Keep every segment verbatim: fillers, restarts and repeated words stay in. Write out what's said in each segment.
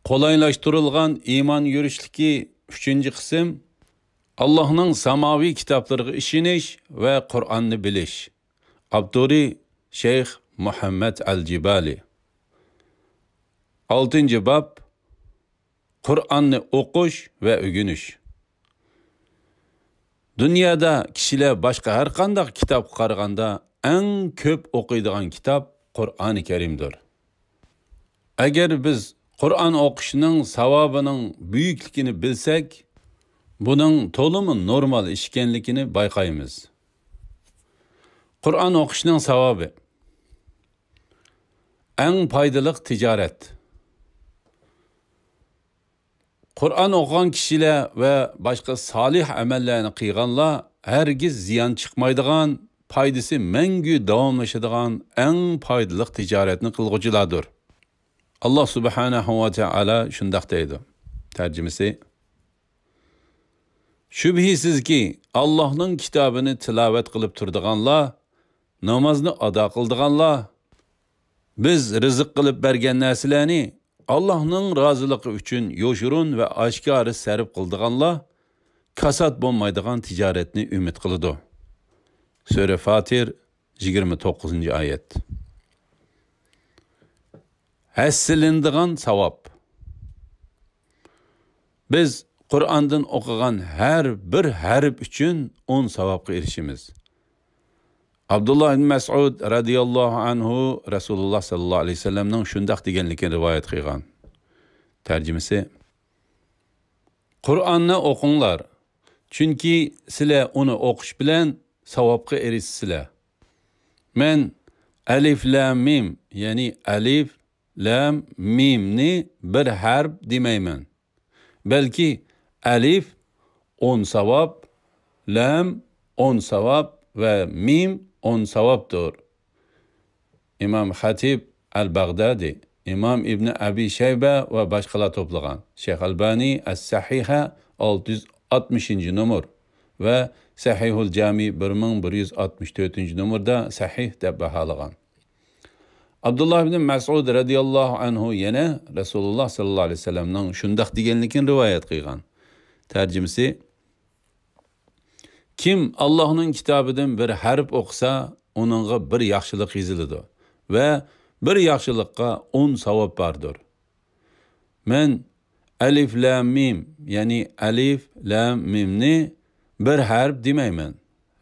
قولايلاشتۇرۇلغان ئىمان يۈرۈشلۈكى ئۈچىنچى قىسىم، ئاللاھنىڭ ساماۋىي كىتابلىرىغا ئىشىنىش ۋە قۇرئاننى بىلىش. ئاپتورى شەيخ مۇھەممەد ئەل جىبالى. ئالتىنچى باب، قۇرئاننى ئوقۇش ۋە ئۆگىنىش. دۇنيادا كىشىلەر باشقا ھەر قانداق كىتابقا قارىغاندا ئەڭ كۆپ ئوقۇيدىغان كىتاب قۇرئانى كەرىمدۇر. ئەگەر بىز قۇرئان ئوقۇشنىڭ ساۋابىنىڭ بۈيۈكلۈكىنى بىلسەك، بۇنىڭ تولىمۇ نورمال ئىش ئىكەنلىكىنى بايقايمىز. قۇرئان ئوقۇشنىڭ ساۋابى. ئەڭ پايدىلىق تىجارەت. قۇرئان ئوقۇغان كىشىلەر ۋە باشقا سالىھ ئەمەللەرنى قىلغانلار ھەرگىز زىيان چىقمايدىغان، پايدىسى مەڭگۈ داۋاملىشىدىغان ئەڭ پايدىلىق تىجارەتنى قىلغۇچىلاردۇر. ئاللاھ سۇبھانەھۇ ۋە تائالا شۇنداق دەيدۇ. تەرجىمىسى: شۈبھىسىزكى، ئاللاھنىڭ كىتابىنى تىلاۋەت قىلىپ تۇرىدىغانلار، نامازنى ئادا قىلىدىغانلار، بىز رىزىق قىلىپ بەرگەن نەرسىلەرنى ئاللاھنىڭ رازىلىقى ئۈچۈن يوشۇرۇن ۋە ئاشكارا سەرپ قىلىدىغانلار كاسات بولمايدىغان تىجارەتنى ئۈمىد قىلىدۇ. سۈرە فاتىر، يىگىرمە توققۇزىنچى ئايەت. ھەسسىلىنىدىغان ساۋاب. بىز قۇرئاندىن ئوقۇغان ھەر بىر ھەرپ ئۈچۈن ئون ساۋابقا ئېرىشىمىز. ئابدۇللا ئىبن مەسئۇد رەزىياللاھۇ ئەنھۇ رەسۇلۇللا ساللاللاھۇ ئەلەيھى ۋەسەللەمنىڭ شۇنداق دېگەنلىكىنى رىۋايەت قىلغان. تەرجىمىسى: قۇرئاننى ئوقۇڭلار، چۈنكى سىلەر ئۇنى ئوقۇش بىلەن ساۋابقا ئېرىشىسىلەر. مەن ئەلىف لام مىم، يەنى ئەلىف لام مىمنى بىر ھەرپ دېمەيمەن. بەلكى ئەلىف ئون ساۋاب، لام ئون ساۋاب ۋە مىم ئون ساۋابتۇر. ئىمام خەتىب ئەل بەغدادى، ئىمام ئىبنى ئەبى شەيبە ۋە باشقىلار توپلىغان. شەيخ ئەلبانى ئەس سەھىھە ئالتە يۈز ئاتمىشىنچى نومۇر ۋە سەھىھۇل جامى بىر مىڭ بىر يۈز ئاتمىش تۆتىنچى نومۇردا سەھىھ دەپ باھالىغان. ئابدۇللا ئىبنى مەسئۇد رەزىياللاھۇ ئەنھۇ يەنە رەسۇلۇللا ساللاللاھۇ ئەلەيھى ۋەسەللەمنىڭ شۇنداق دېگەنلىكىنى رىۋايەت قىلغان. تەرجىمىسى: كىم ئاللاھنىڭ كىتابىدىن بىر ھەرپ ئوقۇسا، ئۇنىڭغا بىر ياخشىلىق يېزىلىدۇ ۋە بىر ياخشىلىققا ئون ساۋاب باردۇر. مەن ئەلىف لام مىم، يەنى ئەلىف لام مىمنى بىر ھەرپ دېمەيمەن،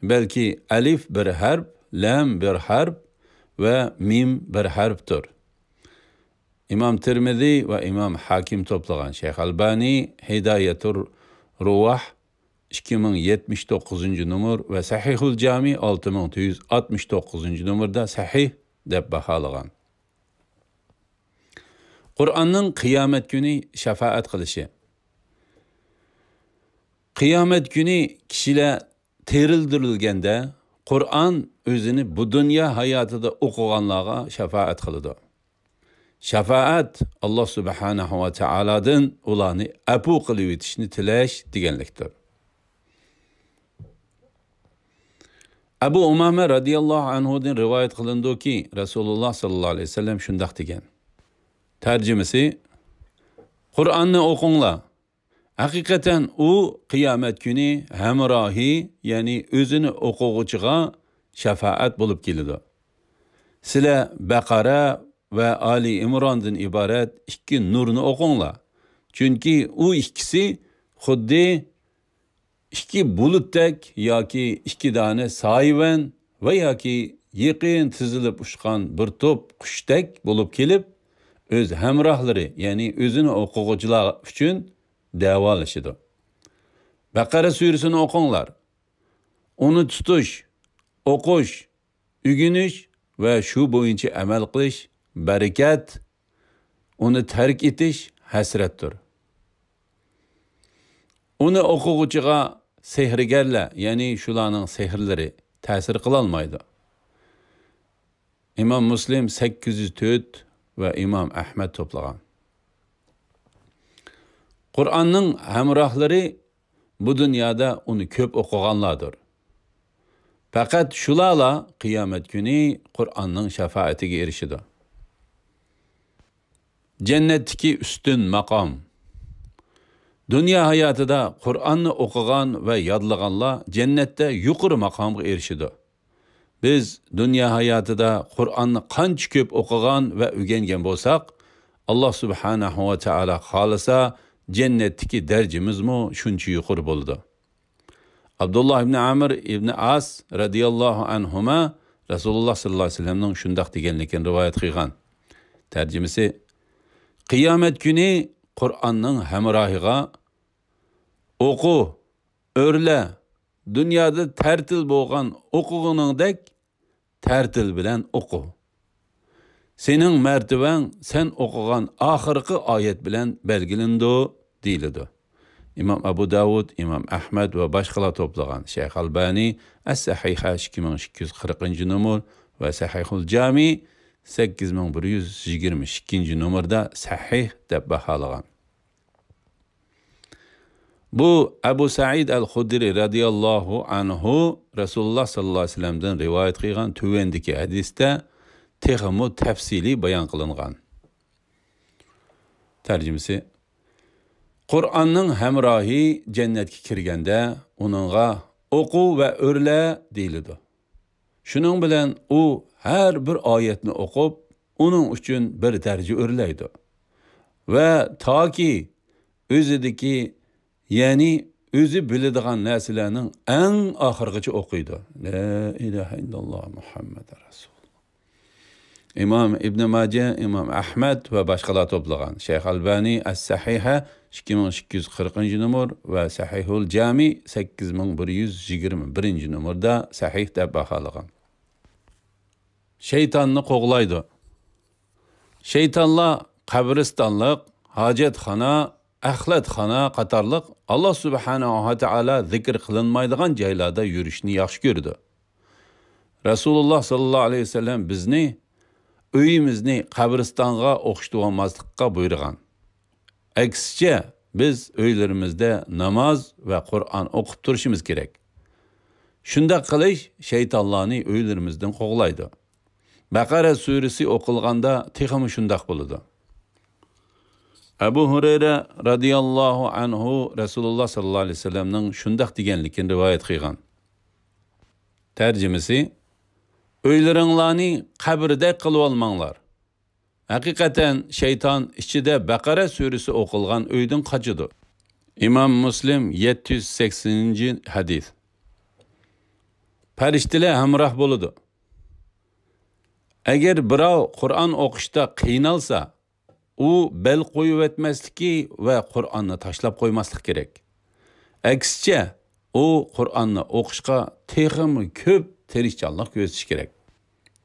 بەلكى ئەلىف بىر ھەرپ، لام بىر ھەرپ ۋە مىم بىر ھەرپتۇر. ئىمام تىرمىزى ۋە ئىمام ھاكىم توپلىغان. شەيخ ئەلبانى ھىدايەتۇر رۇۋاھ ئىككى مىڭ يەتمىش توققۇزىنچى نومۇر ۋە سەھىھۇل جامى ئالتە مىڭ تۆت يۈز ئاتمىش توققۇزىنچى نومۇردا سەھىھ دەپ باھالىغان. قۇرئاننىڭ قىيامەت كۈنى شاپائەت قىلىشى. قىيامەت كۈنى كىشىلەر تىرىلدۈرۈلگەندە، قۇرئان ئۆزىنى بۇ دۇنيا ھاياتىدا ئوقۇغانلارغا شاپائەت قىلىدۇ. شاپائەت، ئاللا سۇبھانەھۇ ۋە تائالادىن ئۇلارنى ئەپۇ قىلىۋېتىشنى تىلەش دېگەنلىكتۇر. ئەبۇ ئۇمامە رەزىياللاھۇ ئەنھۇدىن رىۋايەت قىلىنىدۇكى، رەسۇلۇللا ساللاللاھۇ ئەلەيھى ۋەسەللەم شۇنداق دېگەن. تەرجىمىسى: قۇرئاننى ئوقۇڭلار. ھەقىقەتەن ئۇ قىيامەت كۈنى ھەمراھى، يەنى ئۆزىنى ئوقۇغۇچىغا شاپائەت بولۇپ كېلىدۇ. سىلەر بەقەرە ۋە ئالى ئىمراندىن ئىبارەت ئىككى نۇرنى ئوقۇڭلار. چۈنكى ئۇ ئىككىسى خۇددى ئىككى بۇلۇتتەك ياكى ئىككى دانە سايىۋەن ۋە ياكى يېقىن تىزىلىپ ئۇچقان بىر توپ قۇشتەك بولۇپ كېلىپ، ئۆز ھەمراھلىرى، يەنى ئۆزىنى ئوقۇغۇچىلار ئۈچۈن دەۋالىشىدۇ. بەقەرە سۈرىسىنى ئوقۇڭلار. ئۇنى تۇتۇش، ئوقۇش، ئۆگىنىش ۋە شۇ بويىچە ئەمەل قىلىش بەرىكەت، ئۇنى تەرك ئېتىش ھەسرەتتۇر. ئۇنى ئوقۇغۇچىغا سېھىرگەرلەر، يەنى شۇلارنىڭ سېھىرلىرى تەسىر قىلالمايدۇ. ئىمام مۇسلىم سەككىز يۈز تۆت ۋە ئىمام ئەھمەد توپلىغان. قۇرئاننىڭ ھەمراھلىرى بۇ دۇنيادا ئۇنى كۆپ ئوقۇغانلاردۇر. پەقەت شۇلارلا قىيامەت كۈنى قۇرئاننىڭ شاپائىتىگە ئېرىشىدۇ. جەننەتتىكى ئۈستۈن ماقام. دۇنيا ھاياتىدا قۇرئاننى ئوقۇغان ۋە يادلىغانلار جەننەتتە يۇقىرى ماقامغا ئېرىشىدۇ. بىز دۇنيا ھاياتىدا قۇرئاننى قانچە كۆپ ئوقۇغان ۋە ئۆگەنگەن بولساق، ئاللا سۇبھانەھۇ ۋە تائالا خالىسا، جەننەتتىكى دەرىجىمىزمۇ شۇنچە يۇقىرى بولىدۇ. ئابدۇللا ئىبنى ئامىر ئىبنى ئاس رەزىياللاھۇ ئەنھۇما رەسۇلۇللا ساللاللاھۇ ئەلەيھى ۋەسەللەمنىڭ شۇنداق دېگەنلىكىنى رىۋايەت قىلغان. تەرجىمىسى: قىيامەت كۈنى قۇرئاننىڭ ھەمراھىغا ئوقۇ، ئۆرلە، دۇنيادا تەرتىل بولغان ئوقۇغىنىڭدەك تەرتىل بىلەن ئوقۇ. سېنىڭ مەرتىۋەڭ سەن ئوقۇغان ئاخىرقى ئايەت بىلەن بەلگىلىنىدۇ، دېيىلىدۇ. ئىمام ئەبۇ داۋۇد، ئىمام ئەھمەد ۋە باشقىلار توپلىغان. شەيخ ئەلبانى ئەس-سەھىھە ئىككى مىڭ ئىككى يۈز قىرىقىنچى نومۇر ۋە سەھىھۇل جامى سەككىز مىڭ بىر يۈز يىگىرمە ئىككىنچى نومۇردا سەھىھ دەپ باھالىغان. بۇ ئەبۇ سەئىد ئەل خۇدرى رەزىياللاھۇ ئەنھۇ رەسۇلۇللا ساللاللاھۇ ئەلەيھى ۋەسەللەمدىن رىۋايەت قىلغان تۆۋەندىكى ھەدىستە تېخىمۇ تەپسىلىي بايان قىلىنغان. تەرجىمىسى: قۇرئاننىڭ ھەمراھى جەننەتكە كىرگەندە ئۇنىڭغا ئوقۇ ۋە ئۆرلە دېيىلىدۇ. شۇنىڭ بىلەن ئۇ ھەر بىر ئايەتنى ئوقۇپ، ئۇنىڭ ئۈچۈن بىر دەرىجە ئۆرلەيدۇ. ۋە تاكى ئۆزىدىكى، يەنى ئۆزى بىلىدىغان نەرسىلەرنىڭ ئەڭ ئاخىرىغىچە ئوقۇيدۇ. لا ئىلاھە ئىللاللا مۇھەممەد رەسۇلۇللا. ئىمام ئىبنى ماجە، ئىمام ئەھمەد ۋە باشقىلار توپلىغان. شەيخ ئەلبانى ئەس-سەھىھە ئىككى مىڭ ئىككى يۈز قىرىقىنچى نومۇر ۋە سەھىھۇل جامى سەككىز مىڭ بىر يۈز يىگىرمە بىرىنچى نومۇردا سەھىھ دەپ باھالىغان. شەيتاننى قوغلايدۇ. شەيتانلار قەبرىستانلىق، ھاجەتخانا، ئەخلەتخانا قاتارلىق ئاللا سۇبھانەھۇ ۋە تائالا زىكىر قىلىنمايدىغان جايلاردا يۈرۈشنى ياخشى كۆرىدۇ. رەسۇلۇللا ساللاللاھۇ ئەلەيھى ۋەسەللەم بىزنى ئۆيىمىزنى قەبرىستانغا ئوخشىتىۋالماسلىققا بۇيرۇغان. ئەكسىچە، بىز ئۆيلىرىمىزدە ناماز ۋە قۇرئان ئوقۇپ تۇرۇشىمىز كېرەك. شۇنداق قىلىش شەيتانلارنى ئۆيلىرىمىزدىن قوغلايدۇ. بەقەرە سۈرىسى ئوقۇلغاندا تېخىمۇ شۇنداق بولىدۇ. ئەبۇ ھۇرەيرە رەزىياللاھۇ ئەنھۇ رەسۇلۇللا ساللاللاھۇ ئەلەيھى ۋەسەللەمنىڭ شۇنداق دېگەنلىكىنى رىۋايەت قىلغان. تەرجىمىسى: ئۆيلىرىڭلارنى قەبرىدەك قىلىۋالماڭلار. ھەقىقەتەن شەيتان ئىچىدە بەقەرە سۈرىسى ئوقۇلغان ئۆيدىن قاچىدۇ. ئىمام مۇسلىم يەتتە يۈز سەكسىنىنچى ھەدىس. پەرىشتىلەر ھەمراھ بولىدۇ. ئەگەر بىراۋ قۇرئان ئوقۇشتا قىينالسا، ئۇ بەل قويۇۋەتمەسلىكى ۋە قۇرئاننى تاشلاپ قويماسلىق كېرەك. ئەكسىچە، ئۇ قۇرئاننى ئوقۇشقا تېخىمۇ كۆپ تىرىشچانلىق كۆرسىتىشى كېرەك.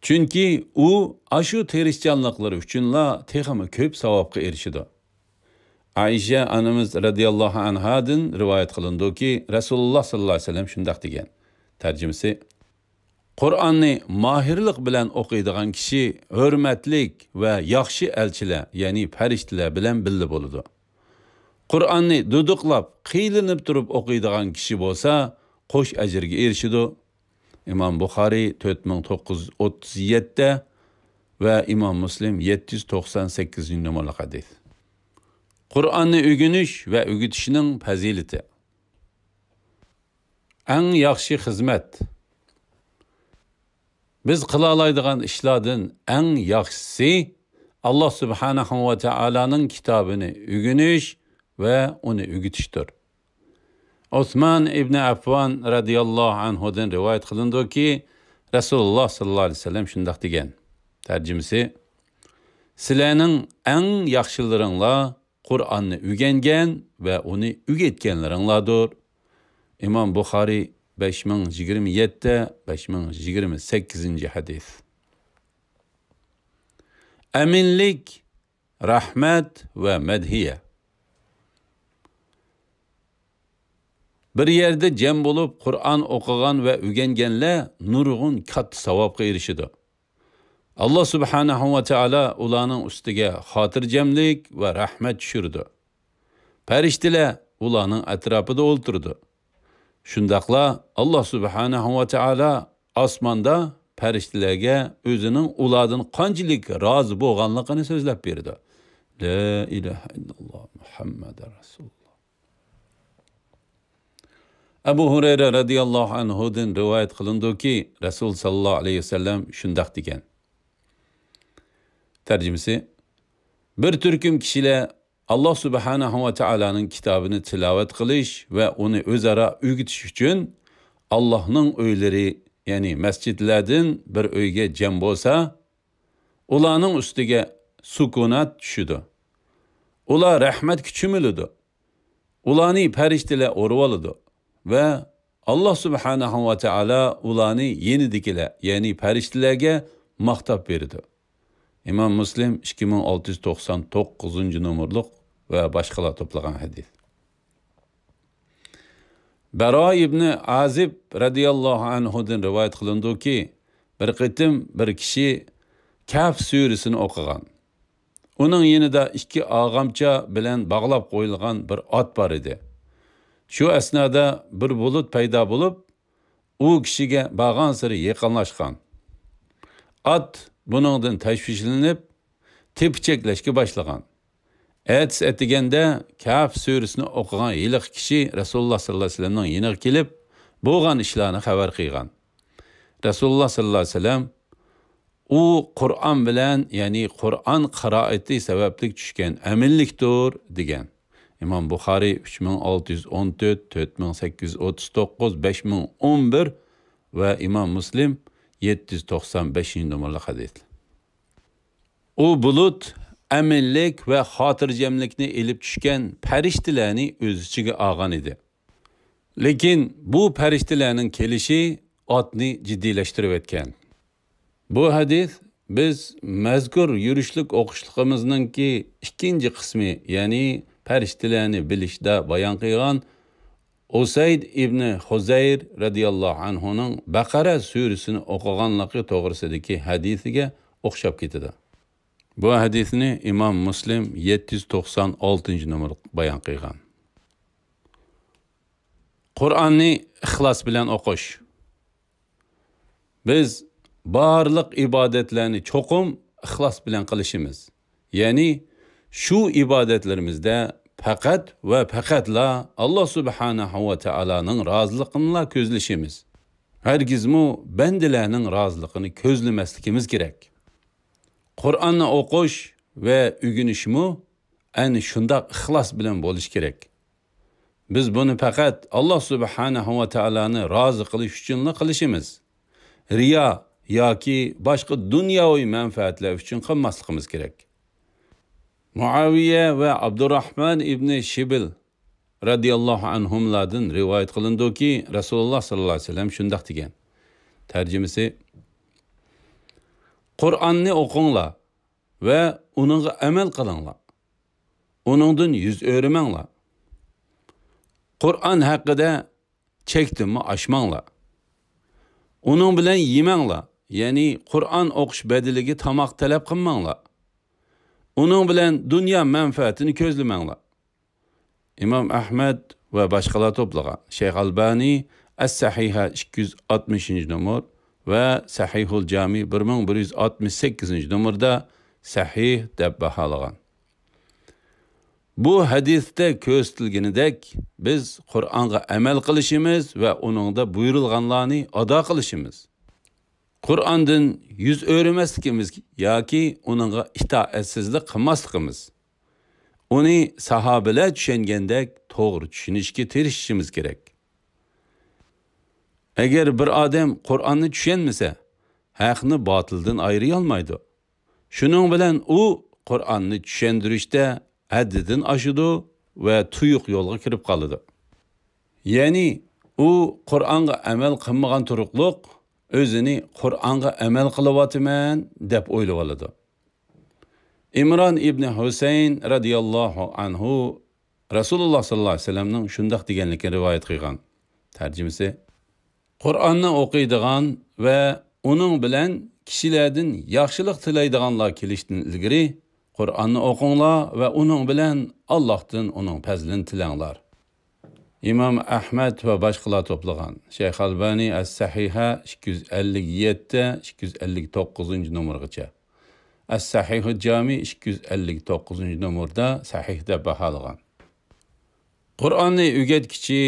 چۈنكى ئۇ ئاشۇ تىرىشچانلىقلىرى ئۈچۈنلا تېخىمۇ كۆپ ساۋابقا ئېرىشىدۇ. ئائىشە ئانىمىز رەزىياللاھۇ ئەنھادىن رىۋايەت قىلىنىدۇكى، رەسۇلۇللا ساللاللاھۇ ئەلەيھى ۋەسەللەم شۇنداق دېگەن. تەرجىمىسى: قۇرئاننى ماھىرلىق بىلەن ئوقۇيدىغان كىشى ھۆرمەتلىك ۋە ياخشى ئەلچىلەر، يەنى پەرىشتىلەر بىلەن بىللە بولىدۇ. قۇرئاننى دۇدۇقلاپ، قىيلىنىپ تۇرۇپ ئوقۇيدىغان كىشى بولسا، قوش ئەجىرگە ئېرىشىدۇ. ئىمام بۇخارىي تۆت مىڭ توققۇز يۈز ئوتتۇز يەتتە ۋە ئىمام مۇسلىم يەتتە يۈز توقسان سەككىزىنچى نومۇرلۇق ھەدىس. قۇرئاننى ئۆگىنىش ۋە ئۆگىتىشنىڭ پەزىلىتى. ئەڭ ياخشى خىزمەت. بىز قىلالايدىغان ئىشلاردىن ئەڭ ياخشىسى، ئاللا سۇبھانەھۇ ۋە تائالانىڭ كىتابىنى ئۆگىنىش ۋە ئۇنى ئۆگىتىشتۇر. ئوسمان ئىبنى ئەففان رەزىياللاھۇ ئەنھۇدىن رىۋايەت قىلىنىدۇكى، رەسۇلۇللا ساللاللاھۇ ئەلەيھى ۋەسەللەم شۇنداق دېگەن. تەرجىمىسى: سىلەرنىڭ ئەڭ ياخشىلىرىڭلار قۇرئاننى ئۆگەنگەن ۋە ئۇنى ئۆگەتكەنلىرىڭلاردۇر. ئىمام بۇخارىي بەش مىڭ يىگىرمە يەتتە، بەش مىڭ يىگىرمە سەككىزىنچى ھەدىس. ئەمىنلىك، رەھمەت ۋە مەدھىيە. بىر يەردە جەم بولۇپ قۇرئان ئوقۇغان ۋە ئۆگەنگەنلەر نۇرغۇن كاتتا ساۋابقا ئېرىشىدۇ. ئاللا سۇبھانەھۇ ۋە تائالا ئۇلارنىڭ ئۈستىگە خاتىرجەملىك ۋە رەھمەت چۈشۈرىدۇ. پەرىشتىلەر ئۇلارنىڭ ئەتراپىدا ئولتۇرىدۇ. شۇنداقلا ئاللا سۇبھانەھۇ ۋە تائالا ئاسماندا پەرىشتىلەرگە ئۆزىنىڭ ئۇلاردىن قانچىلىك رازى بولغانلىقىنى سۆزلەپ بېرىدۇ. لا إله إلا الله محمد رسول الله. ئەبۇ ھۇرەيرە رەزىياللاھۇ ئەنھۇدىن رىۋايەت قىلىنىدۇكى، رەسۇل ساللاللاھۇ ئەلەيھى ۋەسەللەم شۇنداق دېگەن. تەرجىمىسى: بىر تۈركۈم كىشىلەر ئاللا سۇبھانەھۇ ۋە تائالانىڭ كىتابىنى تىلاۋەت قىلىش ۋە ئۇنى ئۆزئارا ئۆگىتىش ئۈچۈن ئاللانىڭ ئۆيلىرى، يەنى مەسچىتلەردىن بىر ئۆيگە جەم بولسا، ئۇلارنىڭ ئۈستىگە سۈكۈنات چۈشىدۇ. ئۇلار رەھمەتكە چۆمۈلىدۇ. ئۇلارنى پەرىشتىلەر ئورىۋالىدۇ ۋە ئاللا سۇبھانەھۇ ۋە تائالا ئۇلارنى يېنىدىكىلەر، يەنى پەرىشتىلەرگە ماختاپ بېرىدۇ. ئىمام مۇسلىم، ئىككى مىڭ ئالتە يۈز توقسان توققۇزىنچى نومۇرلۇق، ۋە باشقىلار توپلىغان ھەدىس. بەرا ئىبنى ئازىب رەزىياللاھۇ ئەنھۇدىن رىۋايەت قىلىنىدۇكى، بىر قېتىم بىر كىشى كەھف سۈرىسىنى ئوقۇغان. ئۇنىڭ يېنىدا ئىككى ئاغامچا بىلەن باغلاپ قويۇلغان بىر ئات بار ئىدى. شۇ ئەسنادا بىر بۇلۇت پەيدا بولۇپ، ئۇ كىشىگە بارغانسېرى يېقىنلاشقان. ئات بۇنىڭدىن تەشۋىشلىنىپ، تېپىچەكلەشكە باشلىغان. ئەتىسى ئەتىگەندە كەھف سۈرىسىنى ئوقۇغان ھېلىقى كىشى رەسۇلۇللا ساللاللاھۇ ئەلەيھى ۋەسەللەمنىڭ يېنىغا كېلىپ، بولغان ئىشلارنى خەۋەر قىلغان. رەسۇلۇللا ساللاللاھۇ ئەلەيھى ۋەسەللەم: «ئۇ قۇرئان بىلەن، يەنى قۇرئان قىرائىتى سەۋەبلىك چۈشكەن ئەمىنلىكتۇر» دېگەن. ئىمام بۇخارىي ئۈچ مىڭ ئالتە يۈز ئون تۆت، تۆت مىڭ سەككىز يۈز ئوتتۇز توققۇز، بەش مىڭ ئون بىر ۋە ئىمام مۇسلىم يەتتە يۈز توقسان بەشىنچى نومۇرلۇق ھەدىس. ئۇ بۇلۇت ئەمىنلىك ۋە خاتىرجەملىكنى ئېلىپ چۈشكەن پەرىشتىلەرنى ئۆز ئىچىگە ئالغان ئىدى. لېكىن بۇ پەرىشتىلەرنىڭ كېلىشى ئاتنى جىددىيلەشتۈرۈۋەتكەن. بۇ ھەدىس بىز مەزكۇر يۈرۈشلۈك ئوقۇشلۇقىمىزنىڭكى ئىككىنچى قىسمى، يەنى پەرىشتىلەرنى بىلىشتە بايان قىلغان ئۇسەيد ئىبنى خۇزەير رەزىياللاھۇ ئەنھۇنىڭ بەقەرە سۈرىسىنى ئوقۇغانلىقى توغرىسىدىكى ھەدىسىگە ئوخشاپ كېتىدۇ. بۇ ھەدىسنى ئىمام مۇسلىم يەتتە يۈز توقسان ئالتىنچى نومۇر بايان قىلغان. قۇرئاننى ئىخلاس بىلەن ئوقۇش. بىز بارلىق ئىبادەتلەرنى چوقۇم ئىخلاس بىلەن قىلىشىمىز. يەنى شۇ ئىبادەتلىرىمىزدە پەقەت ۋە پەقەتلا ئاللا سۇبھانەھۇ ۋە تائالانىڭ رازىلىقىنىلا كۆزلىشىمىز. ھەرگىزمۇ بەندىلەرنىڭ رازىلىقىنى كۆزلىمەسلىكىمىز كېرەك. قۇرئاننى ئوقۇش ۋە ئۆگىنىشمۇ ئەنە شۇنداق ئىخلاس بىلەن بولۇشى كېرەك. بىز بۇنى پەقەت ئاللا سۇبھانەھۇ ۋە تائالانى رازى قىلىش ئۈچۈنلا قىلىشىمىز. رىيا ياكى باشقا دۇنياۋى مەنپەئەتلەر ئۈچۈن قىلماسلىقىمىز كېرەك. مۇئاۋىيە ۋە ئابدۇراھمان ئىبنى شىبىل رەزىياللاھۇ ئەنھۇملاردىن رىۋايەت قىلىنىدۇكى، رەسۇلۇللا ساللاللاھۇ ئەلەيھى ۋەسەللەم شۇنداق دېگەن. تەرجىمىسى: قۇرئاننى ئوقۇڭلار ۋە ئۇنىڭغا ئەمەل قىلىڭلار. ئۇنىڭدىن يۈز ئۆرۈمەڭلار. قۇرئان ھەققىدە چەكتىنمۇ ئاشماڭلار. ئۇنىڭ بىلەن يېمەڭلار، يەنى قۇرئان ئوقۇش بەدىلىگە تاماق تەلەپ قىلماڭلار. ئۇنىڭ بىلەن دۇنيا مەنپەئەتىنى كۆزلىمەڭلار. ئىمام ئەھمەد ۋە باشقىلار توپلىغان. شەيخ ئالبانى ئەس-سەھىھە ئىككى يۈز ئاتمىشىنچى نومۇر ۋە سەھىھۇل جامى بىر مىڭ بىر يۈز ئاتمىش سەككىزىنچى نومۇردا سەھىھ دەپ باھالىغان. بۇ ھەدىستە كۆرسىتىلگىنىدەك، بىز قۇرئانغا ئەمەل قىلىشىمىز ۋە ئۇنىڭدا بۇيرۇلغانلارنى ئادا قىلىشىمىز. قۇرئاندىن يۈز ئۆرۈمەسلىكىمىز ياكى ئۇنىڭغا ئىتائەتسىزلىك قىلماسلىقىمىز. ئۇنى ساھابىلەر چۈشەنگەندەك توغرا چۈشىنىشكە تىرىشىشىمىز كېرەك. ئەگەر بىر ئادەم قۇرئاننى چۈشەنمىسە، ھەقنى باتىلدىن ئايرىيالمايدۇ. شۇنىڭ بىلەن ئۇ قۇرئاننى چۈشەندۈرۈشتە ھەددىدىن ئاشىدۇ ۋە تۇيۇق يولغا كىرىپ قالىدۇ. يەنى ئۇ قۇرئانغا ئەمەل قىلمىغان تۇرۇقلۇق ئۆزىنى قۇرئانغا ئەمەل قىلىۋاتىمەن دەپ ئويلىۋالىدۇ. ئىمران ئىبنى ھۈسەيىن رەزىياللاھۇ ئەنھۇ رەسۇلۇللا ساللاللاھۇ ئەلەيھى ۋەسەللەمنىڭ شۇنداق دېگەنلىكىنى رىۋايەت قىلغان. تەرجىمىسى: قۇرئاننى ئوقۇيدىغان ۋە ئۇنىڭ بىلەن كىشىلەردىن ياخشىلىق تىلەيدىغانلار كېلىشتىن ئىلگىرى، قۇرئاننى ئوقۇڭلار ۋە ئۇنىڭ بىلەن ئاللاھتىن ئۇنىڭ پەزلىنى تىلەڭلار. ئىمام ئەھمەد ۋە باشقىلار توپلىغان. شەيخ ئالبانى ئەس-سەھىھە ئىككى يۈز ئەللىك يەتتە، ئىككى يۈز ئەللىك توققۇزىنچى نومۇرغىچە. ئەس-سەھىھۇل جامى ئىككى يۈز ئەللىك توققۇزىنچى نومۇردا سەھىھ دەپ باھالىغان. قۇرئاننى ئۆگەتكۈچى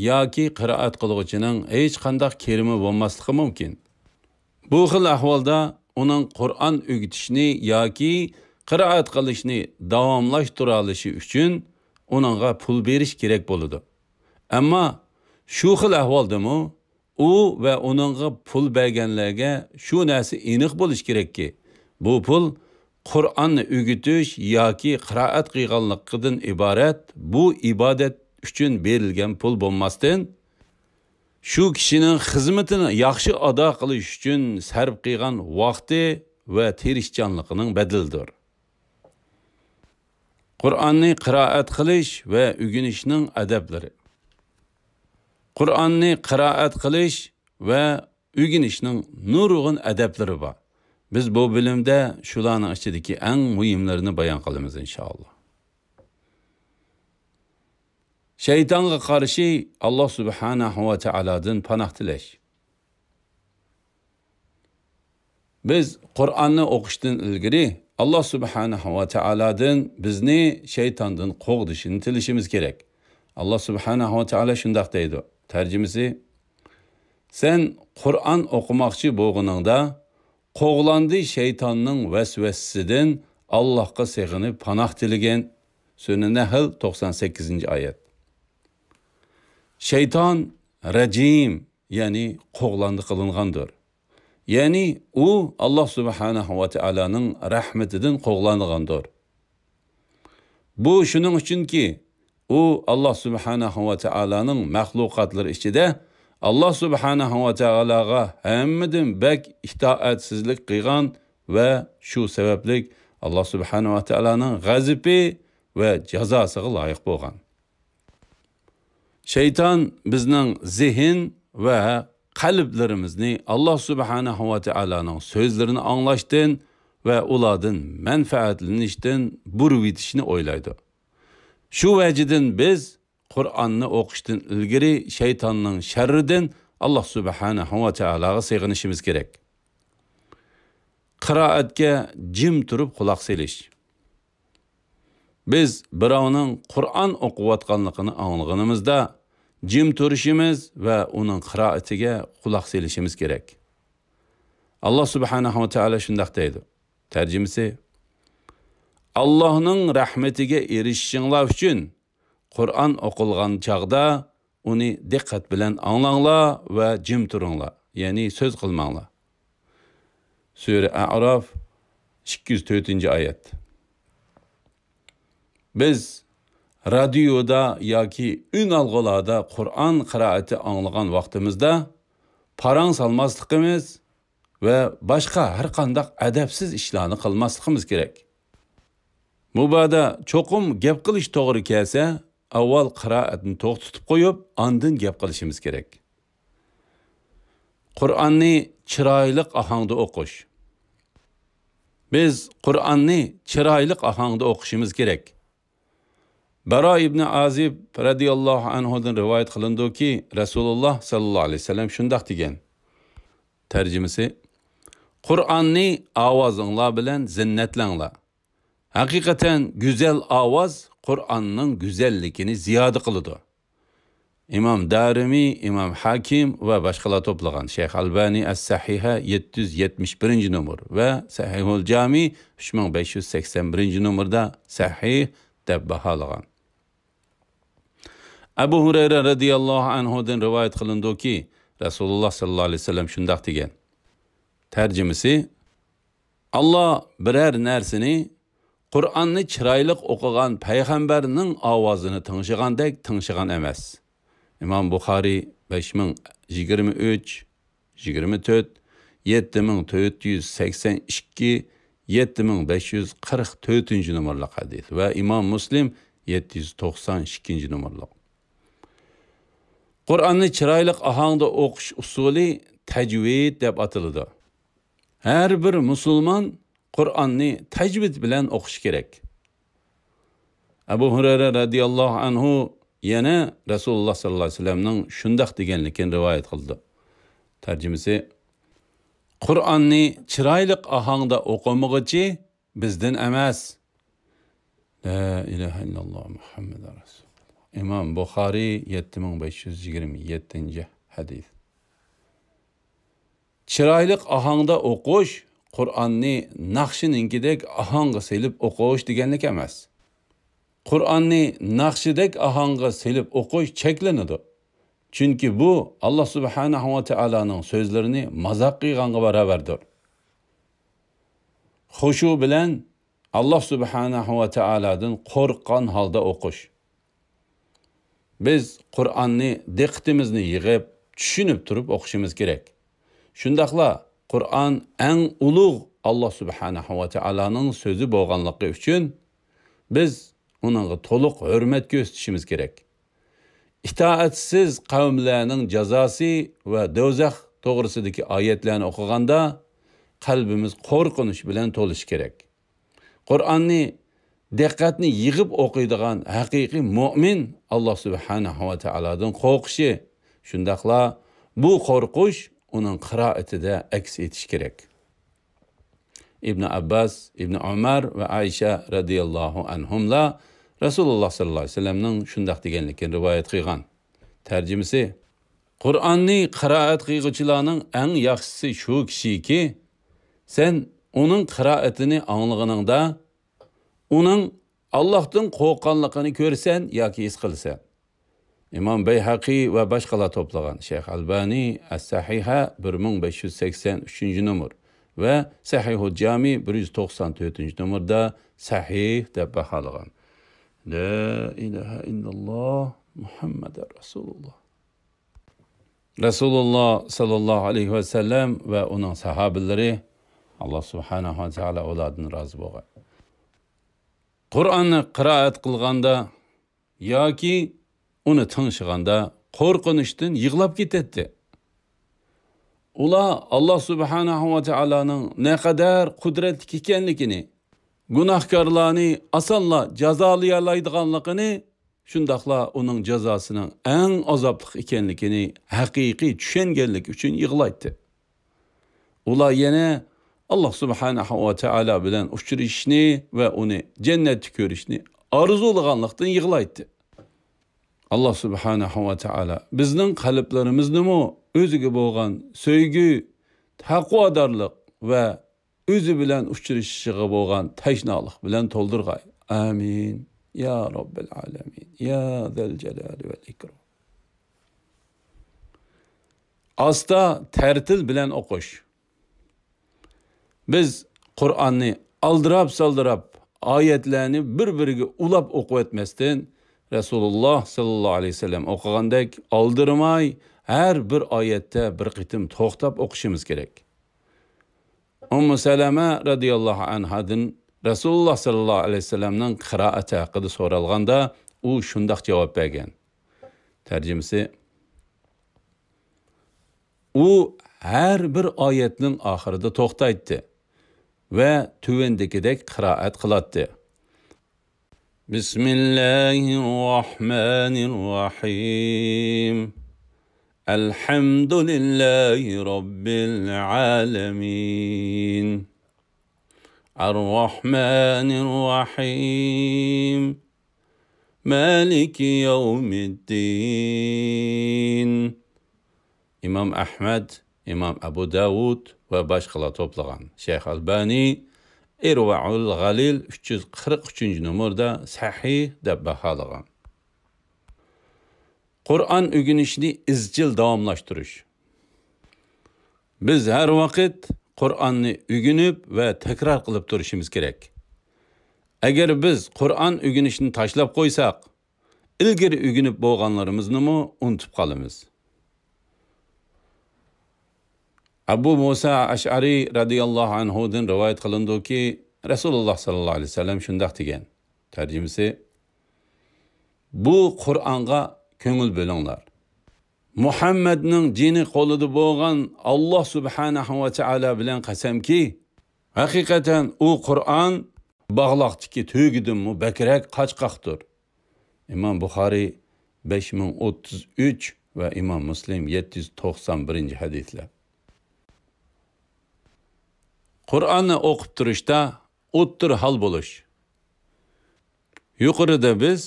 ياكى قىرائەت قىلغۇچىنىڭ ھېچقانداق كىرىمى بولماسلىقى مۇمكىن. بۇ خىل ئەھۋالدا ئۇنىڭ قۇرئان ئۆگىتىشنى ياكى قىرائەت قىلىشنى داۋاملاشتۇرالىشى ئۈچۈن ئۇنىڭغا پۇل بېرىش كېرەك بولىدۇ. ئەمما شۇ خىل ئەھۋالدىمۇ ئۇ ۋە ئۇنىڭغا پۇل بەرگەنلەرگە شۇ نەرسە ئېنىق بولۇشى كېرەككى، بۇ پۇل قۇرئاننى ئۆگىتىش ياكى قىرائەت قىلغانلىقىدىن ئىبارەت بۇ ئىبادەت ئۈچۈن بېرىلگەن پۇل بولماستىن، شۇ كىشىنىڭ خىزمىتىنى ياخشى ئادا قىلىش ئۈچۈن سەرپ قىلغان ۋاقتى ۋە تىرىشچانلىقىنىڭ بەدىلىدۇر. قۇرئاننى قىرائەت قىلىش ۋە ئۆگىنىشنىڭ ئەدەپلىرى. قۇرئاننى قىرائەت قىلىش ۋە ئۆگىنىشنىڭ نۇرغۇن ئەدەپلىرى بار. بىز بۇ بۆلۈمدە شۇلارنىڭ ئىچىدىكى ئەڭ مۇھىملىرىنى بايان قىلىمىز، ئىنشائاللا. شەيتانغا قارشى ئاللا سۇبھانەھۇ ۋە تائالادىن پاناھ تىلەش. بىز قۇرئاننى ئوقۇشتىن ئىلگىرى ئاللا سۇبھانەھۇ ۋە تائالادىن بىزنى شەيتاندىن قوغدىشىنى تىلىشىمىز كېرەك. ئاللا سۇبھانەھۇ ۋە تائالا شۇنداق دەيدۇ. تەرجىمىسى، سەن قۇرئان ئوقۇماقچى بولغىنىڭدا، قوغلاندى شەيتاننىڭ ۋەسۋەسىسىدىن ئاللاھقا سېغىنىپ پاناھ تىلىگىن. سۈرە نەھل، توقسان سەككىزىنچى ئايەت. شەيتان رەجىم، يەنى قوغلاندى قىلىنغاندۇر. يەنى ئۇ ئاللا سۇبھانەھۇ ۋە تائالانىڭ رەھمىتىدىن قوغلانغاندۇر. بۇ شۇنىڭ ئۈچۈنكى، ئۇ ئاللا سۇبھانەھۇ ۋە تائالانىڭ مەخلۇقاتلىرى ئىچىدە ئاللا سۇبھانەھۇ ۋە تائالاغا ھەممىدىن بەك ئىتائەتسىزلىك قىلغان ۋە شۇ سەۋەبلىك ئاللا سۇبھانەھۇ ۋە تائالانىڭ غەزىپى ۋە جازاسىغا لايىق بولغان. شەيتان بىزنىڭ زېھىن ۋە قەلبلىرىمىزنى ئاللا سۇبھانەھۇ ۋە تائالانىڭ سۆزلىرىنى ئاڭلاشتىن ۋە ئۇلاردىن مەنپەئەتلىنىشتىن بۇرۇۋېتىشنى ئويلايدۇ. شۇ ۋەجىدىن بىز قۇرئاننى ئوقۇشتىن ئىلگىرى شەيتاننىڭ شەررىدىن ئاللا سۇبھانەھۇ ۋە تائالاغا سېغىنىشىمىز كېرەك. قىرائەتكە جىم تۇرۇپ قۇلاق سېلىش. بىز بىراۋنىڭ قۇرئان ئوقۇۋاتقانلىقىنى ئاڭلىغىنىمىزدا، جىم تۇرۇشىمىز ۋە ئۇنىڭ قىرائىتىگە قۇلاق سېلىشىمىز كېرەك. ئاللا سۇبھانەھۇ ۋە تائالا شۇنداق دەيدۇ. تەرجىمىسى، ئاللانىڭ رەھمىتىگە ئېرىشىشىڭلار ئۈچۈن قۇرئان ئوقۇلغان چاغدا ئۇنى دىققەت بىلەن ئاڭلاڭلار ۋە جىم تۇرۇڭلار، يەنى سۆز قىلماڭلار. سۈرە ئەئراف، ئىككى يۈز تۆتىنچى ئايەت. بىز رادىيودا ياكى ئۈن ئالغۇلاردا قۇرئان قىرائىتى ئاڭلىغان ۋاقتىمىزدا پاراڭ سالماسلىقىمىز ۋە باشقا ھەر قانداق ئەدەپسىز ئىشلارنى قىلماسلىقىمىز كېرەك. مۇبادا چوقۇم گەپ قىلىش توغرا كەلسە، ئاۋۋال قىرائەتنى توختىتىپ قويۇپ، ئاندىن گەپ قىلىشىمىز كېرەك. قۇرئاننى چىرايلىق ئاھاڭدا ئوقۇش. بىز قۇرئاننى چىرايلىق ئاھاڭدا ئوقۇشىمىز كېرەك. بارا ئىبنى ئازىب رەزىياللاھۇ ئەنھۇدىن رىۋايەت قىلىنىدۇكى، رەسۇلۇللا ساللاللاھۇ ئەلەيھى ۋەسەللەم شۇنداق دېگەن. تەرجىمىسى، قۇرئاننى ئاۋازىڭلار بىلەن زىننەتلەڭلار. ھەقىقەتەن گۈزەل ئاۋاز قۇرئاننىڭ گۈزەللىكىنى زىيادە قىلىدۇ. ئىمام دارىمى، ئىمام ھاكىم ۋە باشقىلار توپلىغان. شەيخ ئەلبانى ئەس-سەھىھە يەتتە يۈز يەتمىش بىرىنچى نومۇر ۋە سەھىھۇل جامى ئۈچ مىڭ بەش يۈز سەكسەن بىرىنچى نومۇردا سەھىھ دەپ باھالىغان. ئەبۇ ھۇرەيرە رەزىياللاھۇ ئەنھۇدىن رىۋايەت قىلىنىدۇكى، رەسۇلۇللا ساللاللاھۇ ئەلەيھى ۋەسەللەم شۇنداق دېگەن. تەرجىمىسى، ئاللا بىرەر نەرسىنى قۇرئاننى چىرايلىق ئوقۇغان پەيغەمبەرنىڭ ئاۋازىنى تىڭشىغاندەك تىڭشىغان ئەمەس. ئىمام بۇخارىي بەش مىڭ يىگىرمە ئۈچ، يىگىرمە تۆت، يەتتە مىڭ تۆت يۈز سەكسەن ئىككى، يەتتە مىڭ بەش يۈز قىرىق تۆتىنچى نومۇرلۇق ھەدىس ۋە ئىمام مۇسلىم يەتتە يۈز توقسان ئىككىنچى نومۇرلۇق. قۇرئاننى چىرايلىق ئاھاڭدا ئوقۇش ئۇسۇلى تەجۋىد دەپ ئاتىلىدۇ. ھەر بىر مۇسۇلمان قۇرئاننى تەجۋىد بىلەن ئوقۇشى كېرەك. ئەبۇ ھۇرەيرە رەزىياللاھۇ ئەنھۇ يەنە رەسۇلۇللا ساللاللاھۇ ئەلەيھى ۋەسەللەمنىڭ شۇنداق دېگەنلىكىنى رىۋايەت قىلىدۇ. تەرجىمىسى، قۇرئاننى چىرايلىق ئاھاڭدا ئوقۇمىغۇچى بىزدىن ئەمەس. لا ئىلاھە ئىللاللا مۇھەممەدۇر رەسۇلۇللا. ئىمام بۇخارىي، يەتتە مىڭ بەش يۈز يىگىرمە يەتتىنچى ھەدىس. چىرايلىق ئاھاڭدا ئوقۇش قۇرئاننى ناخشىنىڭكىدەك ئاھاڭغا سېلىپ ئوقۇش دېگەنلىك ئەمەس. قۇرئاننى ناخشىدەك ئاھاڭغا سېلىپ ئوقۇش چەكلىنىدۇ. چۈنكى بۇ ئاللا سۇبھانەھۇ ۋە تائالانىڭ سۆزلىرىنى مازاق قىلغانغا باراۋەردۇر. خۇشۇ بىلەن ئاللا سۇبھانەھۇ ۋە تائالادىن قورققان ھالدا ئوقۇش. بىز قۇرئاننى دىققىتىمىزنى يىغىپ، چۈشىنىپ تۇرۇپ ئوقۇشىمىز كېرەك. شۇنداقلا قۇرئان ئەڭ ئۇلۇغ ئاللا سۇبھانەھۇ ۋە تائالانىڭ سۆزى بولغانلىقى ئۈچۈن، بىز ئۇنىڭغا تولۇق ھۆرمەت كۆرسىتىشىمىز كېرەك. ئىتائەتسىز قەۋملەرنىڭ جازاسى ۋە دوزاخ توغرىسىدىكى ئايەتلەرنى ئوقۇغاندا، قەلبىمىز قورقۇنچ بىلەن تولۇشى كېرەك. قۇرئاننى دىققەتنى يىغىپ ئوقۇيدىغان ھەقىقىي مۆمىن ئاللا سۇبھانەھۇ ۋە تائالادىن قورقۇشى، شۇنداقلا بۇ قورقۇش ئۇنىڭ قىرائىتىدە ئەكس ئېتىشى كېرەك. ئىبن ئابباس، ئىبن ئۆمەر ۋە ئائىشە رەزىياللاھۇ ئەنھۇملار رەسۇلۇللا ساللاللاھۇ ئەلەيھى ۋەسەللەمنىڭ شۇنداق دېگەنلىكىنى رىۋايەت قىلغان. تەرجىمىسى: قۇرئاننى قىرائەت قىلغۇچىلارنىڭ ئەڭ ياخشىسى شۇ كىشىكى، سەن ئۇنىڭ قىرائىتىنى ئاڭلىغىنىڭدا، ئۇنىڭ ئاللاھتىن قورققانلىقىنى كۆرىسەن ياكى ھېس قىلىسەن. ئىمام بەيھەقى ۋە باشقىلار توپلىغان. شەيخ ئەلبانى ئەس-سەھىھە بىر مىڭ بەش يۈز سەكسەن ئۈچىنچى نومۇر ۋە سەھىھۇل جامى بىر يۈز توقسان تۆتىنچى نومۇردا سەھىھ دەپ باھالىغان. لا ئىلاھە ئىللاللا مۇھەممەدۇر رەسۇلۇللا. رەسۇلۇللا ساللاللاھۇ ئەلەيھى ۋەسەللەم ۋە ئۇنىڭ ساھابىلىرى، ئاللا سۇبھانەھۇ ۋە تائالا ئۇلاردىن رازى بولغاي. قۇرئاننى قىرائەت قىلغاندا ياكى ئۇنى تىڭشىغاندا قورقۇنچتىن يىغلاپ كېتەتتى. ئۇلار ئاللا سۇبھانەھۇ ۋە تائالانىڭ نەقەدەر قۇدرەتلىك ئىكەنلىكىنى، گۇناھكارلارنى ئاسانلا جازالىيالايدىغانلىقىنى، شۇنداقلا ئۇنىڭ جازاسىنىڭ ئەڭ ئازابلىق ئىكەنلىكىنى ھەقىقىي چۈشەنگەنلىكى ئۈچۈن يىغلايتتى. ئۇلار يەنە ئاللا سۇبھانەھۇ ۋە تائالا بىلەن ئۇچرىشىشنى ۋە ئۇنى جەننەتتە كۆرۈشنى ئارزۇلىغانلىقتىن يىغلايتتى. ئاللا سۇبھانەھۇ ۋە تائالا بىزنىڭ قەلبلىرىمىزنىمۇ ئۆزىگە بولغان سۆيگۈ، تەقۋادارلىق ۋە ئۆزى بىلەن ئۇچرىشىشىغا بولغان تەشنالىق بىلەن تولدۇرغاي. ئامىن. يا رەببەل ئالەمىن. يا زەل جالالى ۋەل ئىكرام. ئاستا، تەرتىل بىلەن ئوقۇش. بىز قۇرئاننى ئالدىراپ-سالدىراپ، ئايەتلەرنى بىر-بىرىگە ئۇلاپ ئوقۇۋەتمەستىن، رەسۇلۇللا ساللاللاھۇ ئەلەيھى ۋەسەللەم ئوقۇغاندەك ئالدىرىماي، ھەر بىر ئايەتتە بىر قېتىم توختاپ ئوقۇشىمىز كېرەك. ئۇممۇ سەلەمە رەزىياللاھۇ ئەنھادىن رەسۇلۇللا ساللاللاھۇ ئەلەيھى ۋەسەللەمنىڭ قىرائىتى ھەققىدە سورالغاندا، ئۇ شۇنداق جاۋاب بەرگەن. تەرجىمىسى: ئۇ ھەر بىر ئايەتنىڭ ئاخىرىدا توختايتتى ۋە تۆۋەندىكىدەك قىرائەت قىلاتتى. بسم الله الرحمن الرحيم. الحمد لله رب العالمين. الرحمن الرحيم. مالك يوم الدين. ئىمام ئەھمەد، ئىمام ئەبۇ داۋۇد ۋە باشقىلار توپلىغان. شەيخ ئەلبانى ئىرۋائۇل غەلىل ئۈچ يۈز قىرىق ئۈچىنچى نومۇردا سەھىھ دەپ باھالىغان. قۇرئان ئۆگىنىشنى ئىزچىل داۋاملاشتۇرۇش. بىز ھەر ۋاقىت قۇرئاننى ئۆگىنىپ ۋە تەكرار قىلىپ تۇرۇشىمىز كېرەك. ئەگەر بىز قۇرئان ئۆگىنىشنى تاشلاپ قويساق، ئىلگىرى ئۆگىنىپ بولغانلىرىمىزنىمۇ ئۇنتۇپ قالىمىز. ئەبۇ مۇسا ئەشئەرى رەزىياللاھۇ ئەنھۇدىن رىۋايەت قىلىنىدۇكى، رەسۇلۇللا ساللاللاھۇ ئەلەيھى ۋەسەللەم شۇنداق دېگەن. تەرجىمىسى: بۇ قۇرئانغا كۆڭۈل بۆلۈڭلار. مۇھەممەدنىڭ جېنى قولىدا بولغان ئاللا سۇبھانەھۇ ۋە تائالا بىلەن قەسەمكى، ھەقىقەتەن ئۇ قۇرئان باغلاقتىكى تۆگىدىنمۇ بەكرەك قاچقاقتۇر. ئىمام بۇخارىي بەش مىڭ ئوتتۇز ئۈچ ۋە ئىمام مۇسلىم يەتتە يۈز توقسان بىرىنچى ھەدىسلەر. قۇرئاننى ئوقۇپ تۇرۇشتا ئوتتۇرا ھال بولۇش. يۇقىرىدا بىز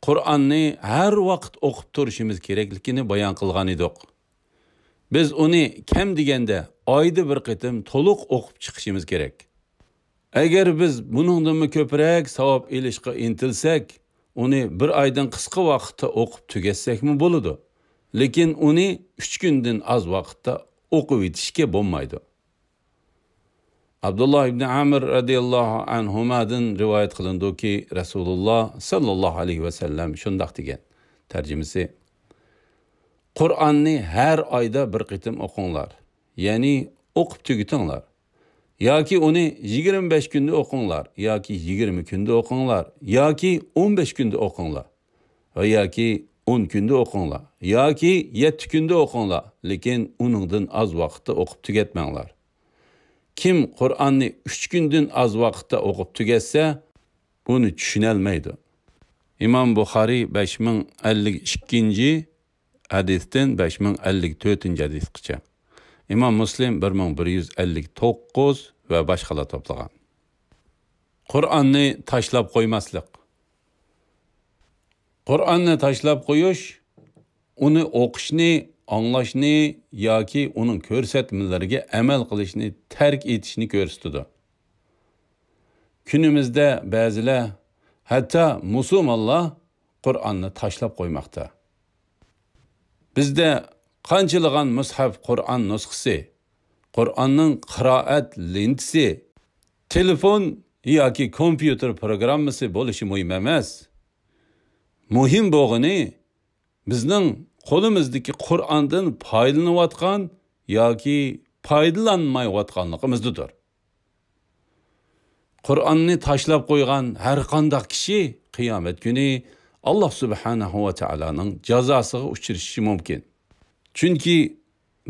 قۇرئاننى ھەر ۋاقىت ئوقۇپ تۇرۇشىمىز كېرەكلىكىنى بايان قىلغان ئىدۇق. بىز ئۇنى كەم دېگەندە ئايدا بىر قېتىم تولۇق ئوقۇپ چىقىشىمىز كېرەك. ئەگەر بىز بۇنىڭدىنمۇ كۆپرەك ساۋاب ئېلىشقا ئىنتىلسەك، ئۇنى بىر ئايدىن قىسقا ۋاقىتتا ئوقۇپ تۈگەتسەكمۇ بولىدۇ. لېكىن ئۇنى ئۈچ كۈندىن ئاز ۋاقىتتا ئوقۇۋېتىشكە بولمايدۇ. ئابدۇللا ئىبنى ئامىر رەزىياللاھۇ ئەنھۇمادىن رىۋايەت قىلىنىدۇكى، رەسۇلۇللا ساللاللاھۇ ئەلەيھى ۋەسەللەم شۇنداق دېگەن. تەرجىمىسى: قۇرئاننى ھەر ئايدا بىر قېتىم ئوقۇڭلار، يەنى ئوقۇپ تۈگىتىڭلار. ياكى ئۇنى يىگىرمە بەش كۈندە ئوقۇڭلار، ياكى يىگىرمە كۈندە ئوقۇڭلار، ياكى ئون بەش كۈندە ئوقۇڭلار، ۋە ياكى ئون كۈندە ئوقۇڭلار، ياكى يەتتە كۈندە ئوقۇڭلار، لېكىن ئۇنىڭدىن ئاز ۋاقىتتا ئوقۇپ تۈگەتمەڭلار. كىم قۇرئاننى ئۈچ كۈندىن ئاز ۋاقىتتا ئوقۇپ تۈگەتسە، ئۇنى چۈشىنەلمەيدۇ. ئىمام بۇخارىي بەش مىڭ ئەللىك ئىككىنچى ھەدىستىن بەش مىڭ ئەللىك تۆتىنچى ھەدىسقىچە. ئىمام مۇسلىم بىر مىڭ بىر يۈز ئەللىك توققۇز ۋە باشقىلار توپلىغان. قۇرئاننى تاشلاپ قويماسلىق. قۇرئاننى تاشلاپ قويۇش ئۇنى ئوقۇشنى، ئاڭلاشنى ياكى ئۇنىڭ كۆرسەتمىلىرىگە ئەمەل قىلىشنى تەرك ئېتىشنى كۆرسىتىدۇ. كۈنىمىزدە بەزىلەر، ھەتتا مۇسۇلمانلار قۇرئاننى تاشلاپ قويماقتا. بىزدە قانچىلىغان مۇسھەف قۇرئان نۇسخىسى، قۇرئاننىڭ قىرائەت لېنتىسى، تېلېفون ياكى كومپيۇتېر پروگراممىسى بولۇشى مۇھىم ئەمەس. مۇھىم بولغىنى، بىزنىڭ قولىمىزدىكى قۇرئاندىن پايدىلىنىۋاتقان ياكى پايدىلانمايۋاتقانلىقىمىزدىدۇر. قۇرئاننى تاشلاپ قويغان ھەر قانداق كىشى قىيامەت كۈنى ئاللاھ سۇبھانەھۇ ۋە تائالانىڭ جازاسىغا ئۇچرىشىشى مۇمكىن. چۈنكى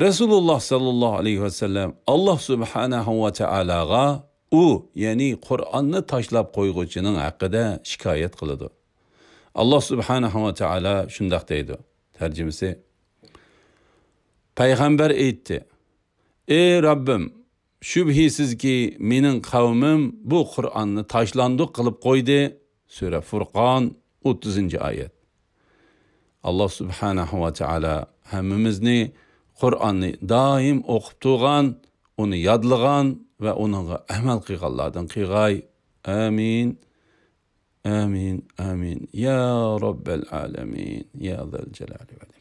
رەسۇلۇللاھ ساللاللاھۇ ئەلەيھى ۋەسەللەم ئاللاھ سۇبھانەھۇ ۋە تائالاغا ئۇ، يەنى قۇرئاننى تاشلاپ قويغۇچىنىڭ ھەققىدە شىكايەت قىلىدۇ. ئاللاھ سۇبھانەھۇ ۋە تائالا شۇنداق دەيدۇ. تەرجىمىسى: پەيغەمبەر ئېيتتى: ئى رەببىم، شۈبھىسىزكى، مېنىڭ قەۋمىم بۇ قۇرئاننى تاشلاندۇق قىلىپ قويدى. سۈرە فۇرقان، ئوتتۇزىنچى ئايەت. ئاللاھ سۇبھانەھۇ ۋە تائالا ھەممىمىزنى قۇرئاننى دائىم ئوقۇپ تۇرغان، ئۇنى يادلىغان ۋە ئۇنىڭغا ئەمەل قىلغانلاردىن قىلغاي. ئامىن. ئامىن، ئامىن. يا رەببەل ئالەمىن. يا زەل جالالى ۋەل